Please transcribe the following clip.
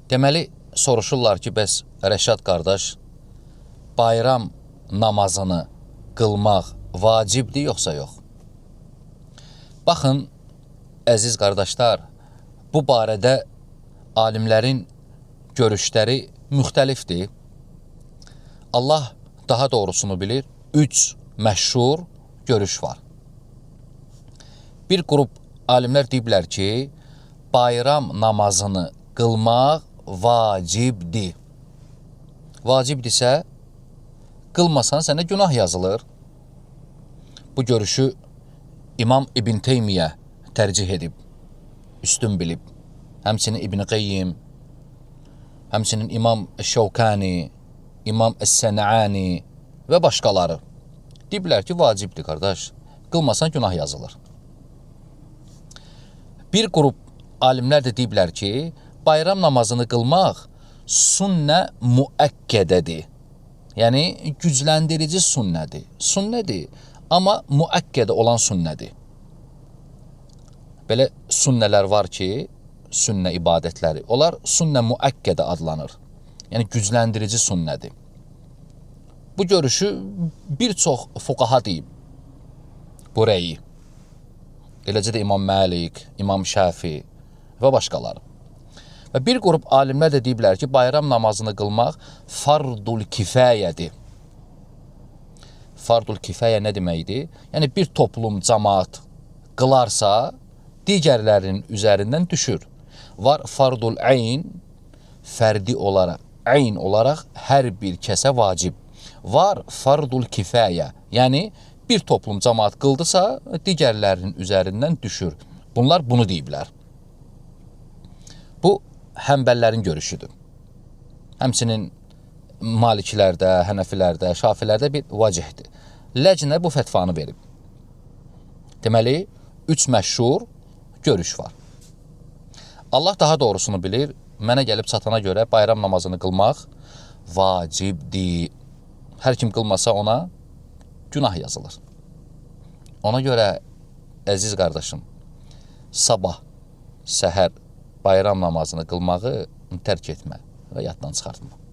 Deməli, soruşurlar ki, bəs Rəşad qardaş, bayram namazını qılmaq vacibdir yoxsa yox? Baxın, əziz qardaşlar, bu barədə alimlərin görüşləri müxtəlifdir. Allah daha doğrusunu bilir. 3 məşhur görüş var. Bir qrup alimlər deyiblər ki, bayram namazını qılmaq vacibdir. Vacibdirsə, qılmasan sənə günah yazılır. Bu görüşü İmam İbn Teymiyyə tərcih edib, üstün bilib. Həmçinin İbn Qeyyim, həmçinin İmam Şevkani, İmam Əs-Sənani və başqaları. Deyiblər ki, vacibdir qardaş, qılmasan günah yazılır. Bir qrup alimlər də deyiblər ki, bayram namazını qılmaq sünnə müəkkədədir. Yəni, gücləndirici sünnədir. Sünnədir, amma müəkkədə olan sünnədir. Belə sünnələr var ki, sünnə ibadətləri, onlar sünnə müəkkədə adlanır. Yəni, gücləndirici sünnədir. Bu görüşü bir çox fuqaha deyib, bu rəyi. Eləcə də İmam Məlik, İmam Şəfi və başqaları. Və bir qrup alimlər də deyiblər ki, bayram namazını qılmaq fardul kifayədir. Fardul kifayə nə deməkdir? Yəni, bir toplum, cəmaat qılarsa, digərlərinin üzərindən düşür. Var fardul ayn, fərdi olaraq, ayn olaraq hər bir kəsə vacib. Var fardul kifayə, yəni bir toplum cəmaat qıldısa, digərlərinin üzərindən düşür. Bunlar bunu deyiblər. Bu, həmbəllərin görüşüdür. Həmçinin malikilərdə, hənəfilərdə, şafilərdə bir vacihdir. Ləcnə bu fətvanı verib. Deməli, 3 məşhur görüş var. Allah daha doğrusunu bilir. Mənə gəlib çatana görə bayram namazını qılmaq vacibdir. Hər kim qılmasa ona günah yazılır. Ona görə, əziz qardaşım, sabah, səhər bayram namazını qılmağı tərk etmə və yaddan çıxartma.